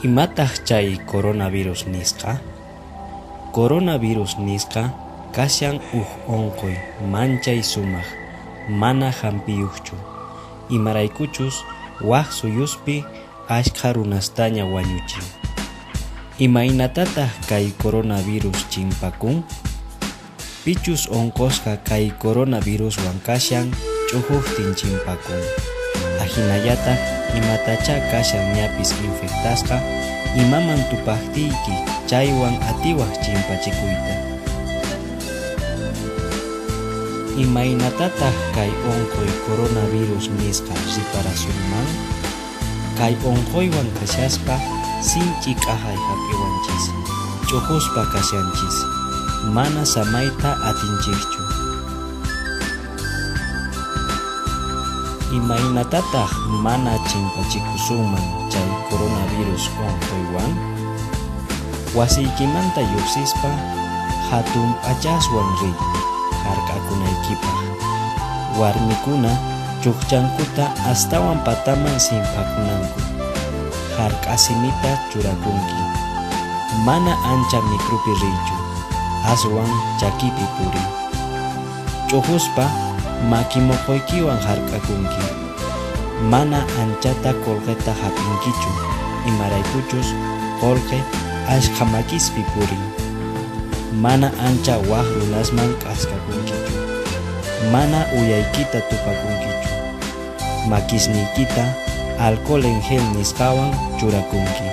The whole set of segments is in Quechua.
Imataq chay coronavirus nisqa? Coronavirus nisqa kashan uj unquy manchay sumaq, mana jampiyuqchu, imaraykuchus waq suyuspi ashkha runastaña wañuchin. Imaynatataq kay coronavirus chimpakun? Pichus unqusqa kay coronaviruswan kashan ch'ujuqtin chimpakun. Ajinallataq imatachá kashan ñapis infectasqa imaman tupaqtiyki chaywan atiwaq chimpachikuyta. Imaynatataq kay unquy coronavirus nisqa riparasunman? Kay unquywan kashaspa sinch'i k'ajay jap'iwanchis, ch'ujuspa kashanchis, mana samayta atinchikchu. Imaynatataq mana chimpachikusunman chay coronavirus unquywan? Wasiykimanta lluqsispa jatun p'achaswan riy jark'akunaykipaq. Warmikuna chukchankuta astawan pataman simphakunanku. Jark'asimita churakunki. Mana ancha micrupi riychu, aswan chakipi puriy. Ch'ujuspa maki muquykiwan jark'akunki. Mana anchata qullqita jap'inkichu, imaraykuchus qullqi ashkha makispi purin. Mana ancha waq runasman k'askakunkichu. Mana uyaykita tupakunkichu. Makisniykita alcohol en gel nisqawan churakunki.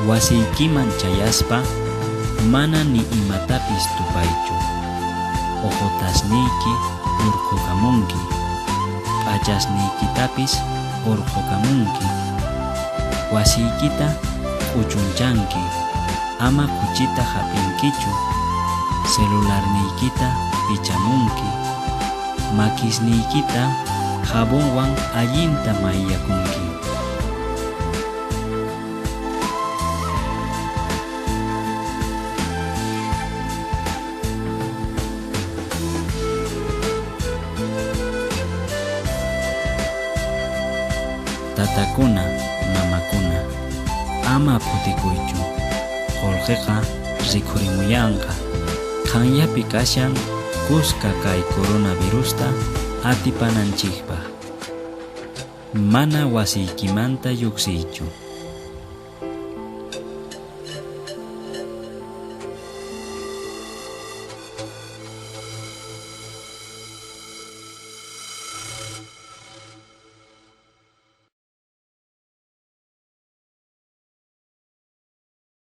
Wasiykiman chayaspa mana ni imatapis tupaychu. Ojotasniyki urqhukamunki, p'achasniykitapis urqhukamunki. Wasiykita k'uchunchanki, ama khuchita jap'inkichu. Celularniykita pichamunki. Makisniykita jabonwan allinta mayllakunki. Tatakuna, mamakuna, ama phutikuychu, qullqiqa rikhurimullanqa. Qhanllapi kashan kuska kay coronavirusta atipananchikpaq. Mana wasiykimanta lluqsiychu.